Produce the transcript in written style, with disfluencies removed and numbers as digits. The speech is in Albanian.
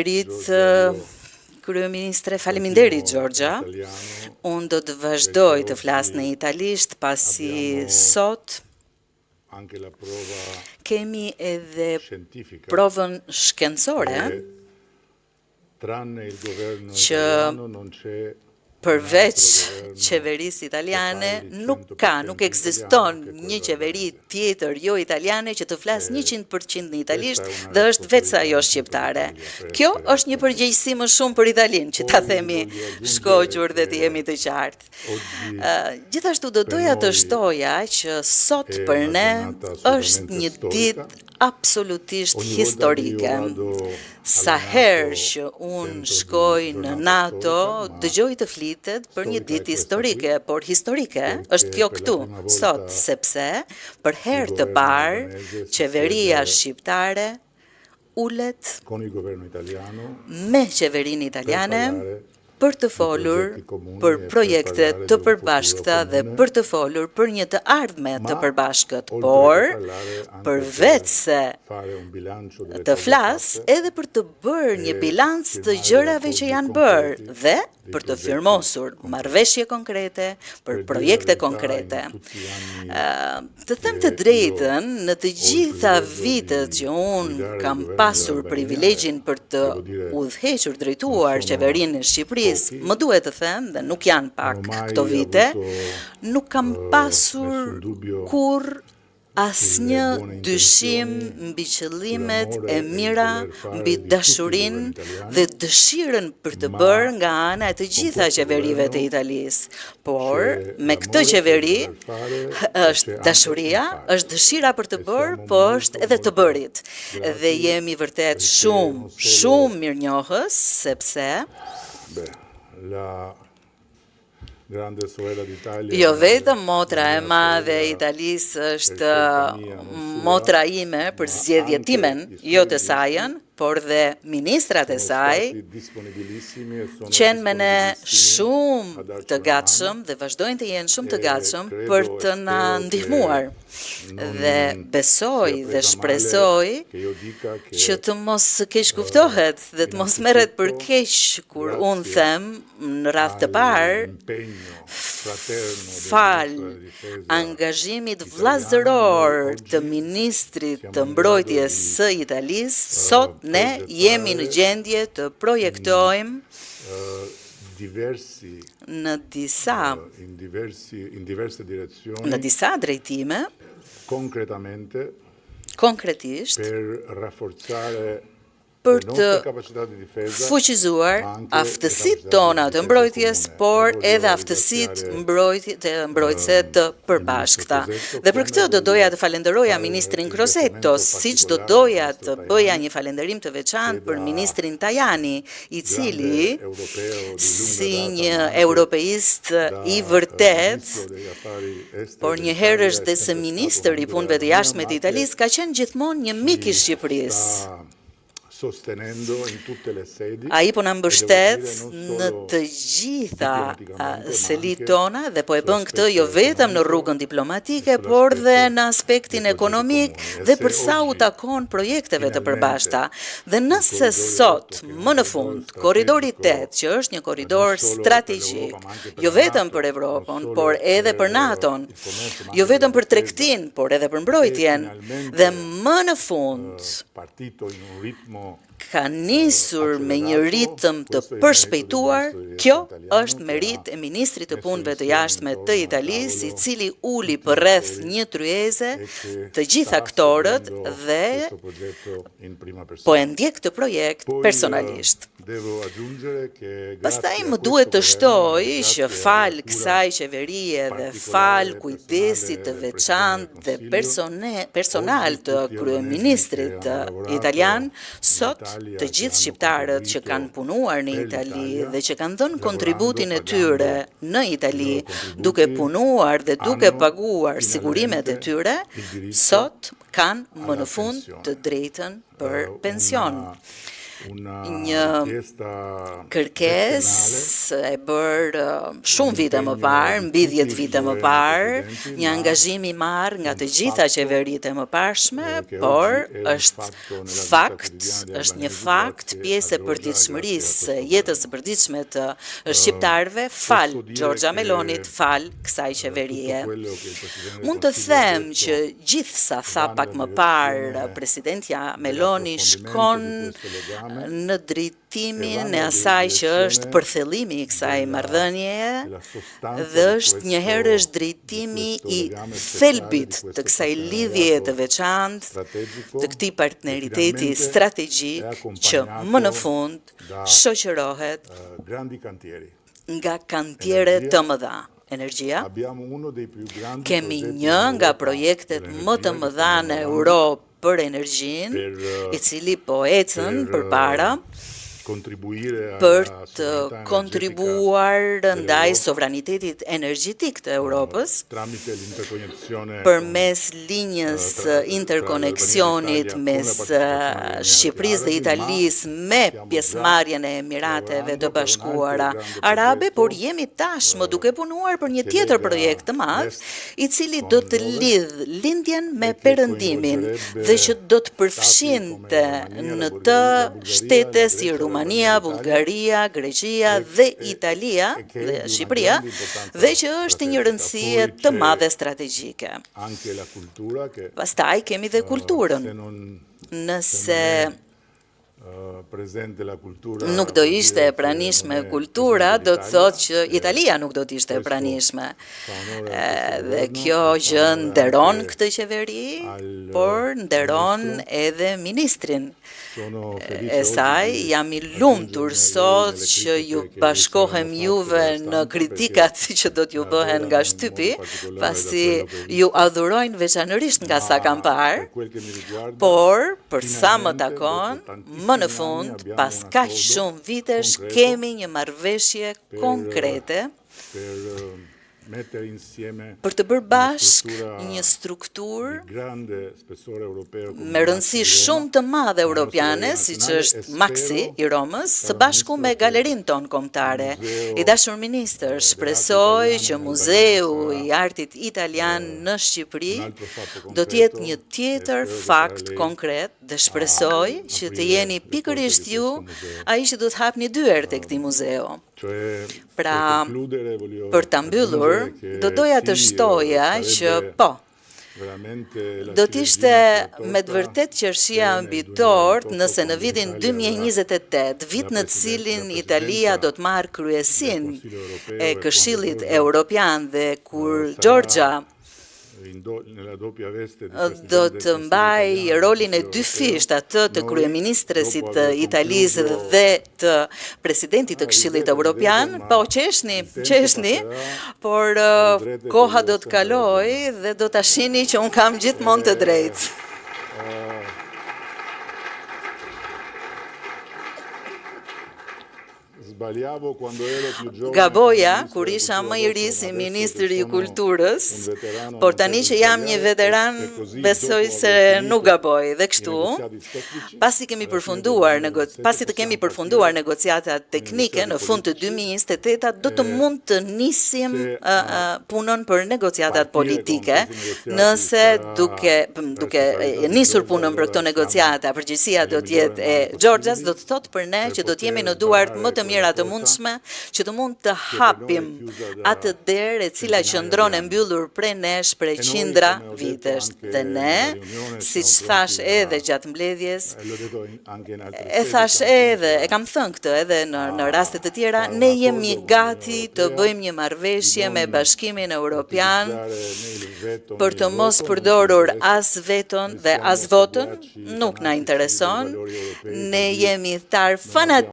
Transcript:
Faleminderit kryeministre, faleminderit Giorgia. Unë do të vazhdoj të flas në italisht pasi sot kemi edhe provën shkencore që përveç qeverisë italiane, nuk ka, nuk ekziston një qeveri tjetër jo italiane që të flasë 100% në italisht dhe është veç ajo shqiptare. Kjo është një përgjegjësi më shumë për Italinë, që ta themi shkoqur dhe të jemi të qartë. Gjithashtu do doja të shtoja që sot për ne është një ditë absolutisht historike. Sa herë që unë shkoj në NATO, dëgjoj të flitet për një ditë historike, por historike është kjo këtu, sot, sepse për herë të parë qeveria shqiptare ulet me qeverinë italiane për të folur për projekte të përbashkëta dhe për të folur për një të ardhme të përbashkët, por përveç se të flas edhe për të bërë një bilanc të gjërave që janë bërë dhe për të firmosur marrëveshje konkrete, për projekte konkrete. Të them të drejtën, në të gjitha vitet që unë kam pasur privilegjin për të udhëhequr drejtuar qeverinë e Shqipërisë, më duhet të them, dhe nuk janë pak këto vite, nuk kam pasur kurrë asnjë dyshim mbi qëllimet e mira, mbi dashurinë dhe dëshirën për të bërë nga ana e të gjitha qeverive të Italisë. Por, me këtë qeveri, është dashuria, është dëshira për të bërë, po është edhe të bërit. Dhe jemi vërtet shumë, shumë mirënjohës, sepse Jo vetëm motra e madhe e Italisë është motra ime për zgjedhje timen, jo të sajën, por dhe ministrat e saj qenë me ne shumë të gatshëm dhe vazhdojnë të jenë shumë të gatshëm për të na ndihmuar. Dhe besoj dhe shpresoj që të mos keqkuptohet dhe të mos merret për keq kur unë them në radhë të parë falë angazhimit vllazëror të ministrit të mbrojtjes së Italisë, sot ne jemi në gjendje të projektojmë në disa në disa drejtime konkretisht për të fuqizuar aftësitë tona të mbrojtjes, por edhe aftësitë mbrojtje mbrojtëse të përbashkëta. Dhe për këtë do doja të falenderoja ministrin Crosetto, siç do doja të bëja një falenderim të veçantë për ministrin Tajani, i cili si një europeist i vërtetë, por njëherësh dhe si ministër i punëve të jashtme të Italisë, ka qenë gjithmonë një mik i Shqipërisë. Ai po na mbështet në të gjitha selitë tona dhe po e bën këtë jo vetëm në rrugën diplomatike, por dhe në aspektin ekonomik dhe për sa u takon projekteve të përbashkëta. Dhe nëse sot, më në fund, korridori 8, që është një korridor strategjik, jo vetëm për Evropën, por edhe për NATO-n, jo vetëm për tregtinë, por edhe për mbrojtjen, dhe më në fund ka nisur me një ritëm të përshpejtuar, kjo është meritë e Ministrit të Punëve të Jashtme të Italisë, i cili uli përreth një tryeze të gjithë aktorët dhe po e ndjek këtë projekt personalisht. Pastaj më duhet të shtoj që falë kësaj qeverie dhe falë kujdesit të veçantë dhe personal të kryeministrit italian, sot të gjithë shqiptarët që kanë punuar në Itali dhe që kanë dhënë kontributin e tyre në Itali, duke punuar dhe duke paguar sigurimet e tyre, sot kanë më në fund të drejtën për pension. Një kërkesë e bërë shumë vite më parë, mbi 10 vite më parë, një angazhim i marrë nga të gjitha qeveritë e mëparshme, por është fakt, është një fakt pjesë e përditshmërisë, jetës së përditshme të shqiptarëve, falë Giorgia Melonit, falë kësaj qeverie. Mund të them që gjithë sa tha pak më parë presidentja Meloni shkon në drejtimin e asaj që është përthellimi i kësaj marrëdhënieje dhe është njëherësh drejtimi i thelbit të kësaj lidhjeje të veçantë, të këtij partneriteti strategjik që më në fund shoqërohet nga kantiere të mëdha. Energjia. Kemi një nga projektet më të mëdha në Europë për energjinë, i cili po ecën përpara për të kontribuar ndaj sovranitetit energjetik të Europës përmes linjës interkoneksionit mes Shqipërisë dhe Italisë me pjesëmarrjen e Emirateve të Bashkuara Arabe, por jemi tashmë duke punuar për një tjetër projekt të madh, i cili do të lidhë lindjen me perëndimin dhe që do të përfshinte në të shtete si Rumania, Bullgaria, Greqia dhe Italia dhe Shqipëria, dhe që është një rëndësie të madhe strategjike. Pastaj kemi dhe kulturën. Nëse nuk do ishte e pranishme kultura, do të thotë që Italia nuk do të ishte e pranishme. Dhe kjo gjë nderon këtë qeveri, por nderon edhe ministrin e saj. Jam i lumtur sot që ju bashkohem juve në kritikat që do t'ju bëhen nga shtypi, pasi ju adhurojnë veçanërisht nga sa kam parë, por për sa më takon, më në fund, pas kaq shumë vitesh, kemi një marrëveshje konkrete për të bërë bashkë një strukturë me rëndësi shumë të madhe europiane, siç është Maxi i Romës, së bashku me galerinë tonë kombëtare. I dashur ministër, shpresoj që Muzeu i Artit Italian në Shqipëri do të jetë një tjetër fakt konkret dhe shpresoj që të jeni pikërisht ju ai që do të hapni dyert e këtij muzeu. Pra, për ta mbyllur, do doja të shtoja që po, do të ishte me të vërtetë qershia mbi tortë nëse në vitin 2028, vit në të cilin Italia do të marrë kryesinë e Këshillit Europian dhe kur Giorgia do të mbajë rolin e dyfishtë atë të kryeministres të Italisë dhe të presidentit të Këshillit Europian, po qeshni, qeshni, por koha do të kalojë dhe do ta shihni që unë kam gjithmonë të drejtë. Gaboja kur isha më i ri si ministër i kulturës, por tani që jam një veteran, besoj se nuk gaboj. Dhe kështu, pasi kemi përfunduar pasi të kemi përfunduar negociatat teknike në fund të 2028 do të mund të nisim punën për negociatat politike. Nëse duke duke nisur punën për këto negociata, përgjegjësia do të jetë e Giorgias, do të thotë për ne që do të jemi në duart më të mira të mundshme që të mund të hapim atë derë e cila qëndron e mbyllur prej nesh prej qindra vitesh. Dhe ne, siç thashë edhe gjatë mbledhjes, e thashë edhe, e kam thënë këtë edhe në, në raste të tjera, ne jemi gati të bëjmë një marrëveshje me Bashkimin Europian për të mos përdorur as veton dhe as votën, nuk na intereson. Ne jemi ithtarë fanatikë.